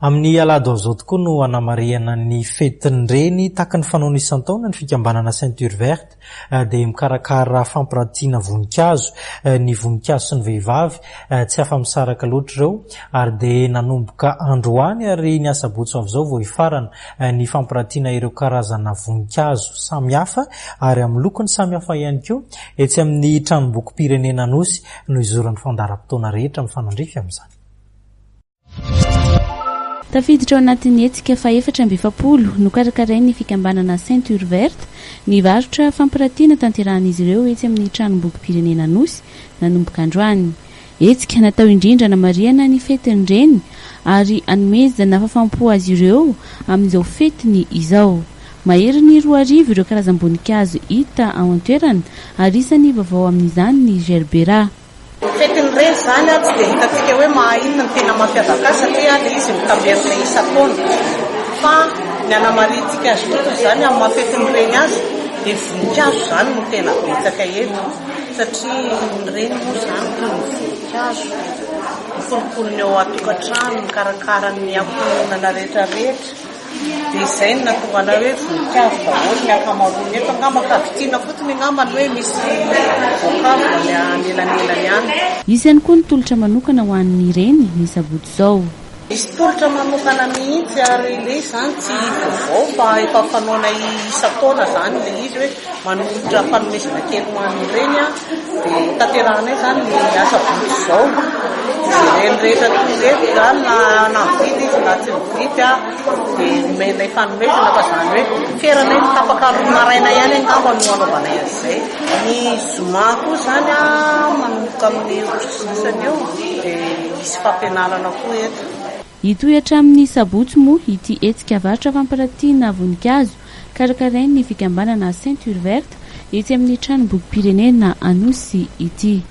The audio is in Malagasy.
Amin'ny alahady ho avy izao tokoa no hanamarihana ny fetin'ny reny tahaka ny fanaony isan-taona ny fikambanana Ceinture Verte dia mikarakara fampirantiana voninkazo. Ny voninkazo sy ny vehivavy tsy afa-misaraka loatra ireo ary dia nanomboka androany ary ny asabotsy ho avy izao vao hifarana ny fampirantiana ireo karazana voninkazo samihafa ary amin'ny lokony samihafa ihany koa etsy amin'ny tranombokim-pirenena Anosy no hizoran'ny fandaharam-potoana rehetra mifanandrify amin'izany. Tafiditra ao anatin'ny hetsika fahefatra amby 40 nokarakarain'ny fikambanana Ceinture Verte ny varotra fampiratiana tanterahan'izy ireo etsy amin'ny tranombokim-pirenena Anosy nanomboka androany. Hetsika natao indrindra hanamarihana ny fetin'ny reny ary hanomezana fahafaham-po azy ireo amin'izao fetiny izao. Maherin'ny 2000 ireo karazam-boninkazo hita ao an-toerana ary isan'ny vaovao amin'izany ny gerbera. Fetin'ny reny izany tsy dia hitantsika hoe maha inona no tena mampiavaka azy satria ilay izy mitamberina isan-taona. Fa ny hanamarihintsika azy fotsiny izany amin'ny maha fetin'ny reny azy dia voninkazo izany no tena betsaka eto satria ny reny moa izany toy ny voninkazo, mikolokolo ny ao an-tokantrano, mikarakara ny ankohonana rehetra rehetra. Dia izay no nahatonga anay hoe voninkazo daholo ny ankamaroany eto angamba ka vitsiana fotsiny angamba ny hoe misy voankazo any anelanelany any. Hisy ihany koa ny tolotra manokana ho an'ny reny ny sabotsy izao. Hisy tolotra manokana mihitsy ary ilay izy izany tsy vaovao fa efa fanaonay isan-taona izany ilay izy hoe manolotra fanomezana kely ho an'ny reny dia tanterahanay izany ny asabotsy izao. Izay reny rehetra tonga eto izany na na mividy izy na tsy mividy dia omenay fanomezana fa izany hoe feranay ny tapaka roa maraina ihany angamba no hanaovanay an'izay. Ny zoma koa izany manomboka amin'ny roa sy sasany eo dia hisy fampianarana koa eto. Hitohy hatramin'ny sabotsy moa ity hetsika varotra fampiratiana voninkazo karakarain'ny fikambanana Ceinture Verte etsy amin'ny tranombokim-pirenena Anosy ity.